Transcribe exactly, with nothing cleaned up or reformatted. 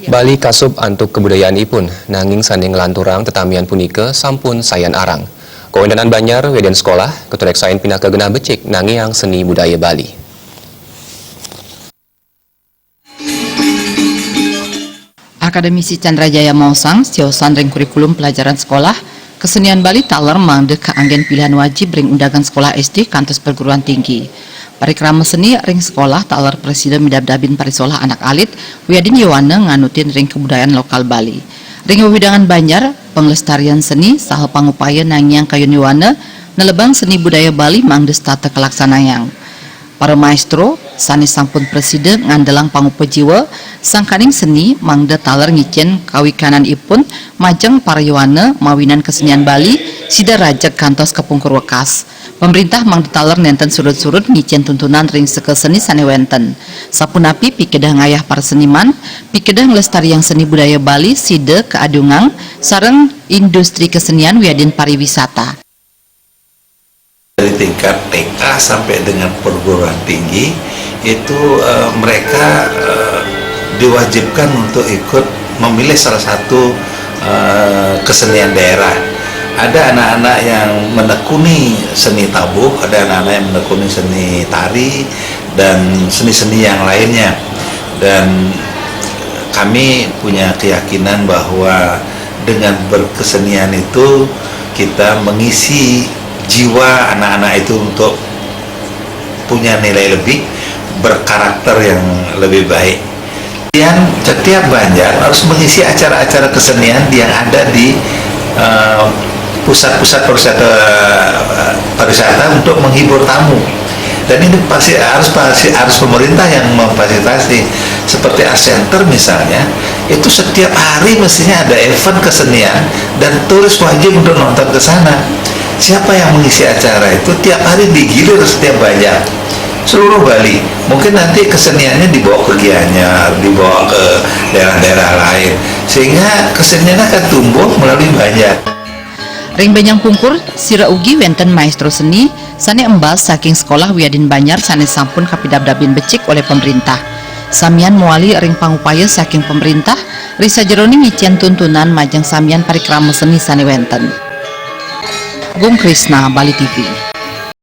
Bali kasub antuk kabudayaanipun, nanging sané nglanturang tetamian punika sampun sayan arang. Kawéntenan Banjar, wiadin sekolah, katureksain pinaka genah becik nangiang seni budaya Bali. Akademisi Chandra Jaya maosang, siosan ring kurikulum pelajaran sekolah, kesenian Bali taler mangda kaanggén pilihan wajib ring undangan sekolah S D kantos perguruan tinggi. Parikrama seni ring sekolah taler prasida midabdabin parisolah anak alit, wiadin yowana nganutin ring kabudayan lokal Bali. Ring wewidangan Banjar, panglestarian seni saha pangupaya nangiang kayun yowana, nelebang seni budaya Bali mangda setata kalaksanayang. Para maestro, sané sampun prasida ngandelang pangupa jiwa, sangkaning seni mangda taler ngicén kawikananipun majeng para yowana mawinan kesenian Bali, sida rajeg kantos kapungkur wekas. Pamréntah mangda taler nénten surud-surud ngicén tuntunan ring seka seni sané wénten. Sapunapi pikedah ngayah para seniman, pikedah nglestariang seni budaya Bali, sida kaadungang sareng industri kesenian wiadin pariwisata. Dari tingkat T K sampai dengan perguruan tinggi itu eh, mereka eh, diwajibkan untuk ikut memilih salah satu eh, kesenian daerah. Ada anak-anak yang menekuni seni tabuh, ada anak-anak yang menekuni seni tari dan seni-seni yang lainnya. Dan kami punya keyakinan bahwa dengan berkesenian itu kita mengisi jiwa anak-anak itu untuk punya nilai lebih, berkarakter yang lebih baik. Dan setiap Banjar harus mengisi acara-acara kesenian yang ada di eh, pusat-pusat pariwisata pariwisata untuk menghibur tamu. Dan ini pasti harus pasti harus pemerintah yang memfasilitasi. Seperti Art Center misalnya, itu setiap hari mestinya ada event kesenian dan turis wajib untuk nonton ke sana. Siapa yang mengisi acara itu? Tiap hari digilir setiap Banjar. Seluruh Bali. Mungkin nanti keseniannya dibawa ke Gianyar, dibawa ke daerah-daerah lain. Sehingga kesenian akan tumbuh melalui Banjar. Ring bénjang pungkur, sira ugi wénten maestro seni sané embas saking sekolah wiadin Banjar sané sampun kapidabdabin becik olih pamréntah. Samian mawali ring pangupaya saking pamréntah ri sajeroning ngicén tuntunan majeng samian parikrama seni sané wénten. Gung Krisna, Bali T V.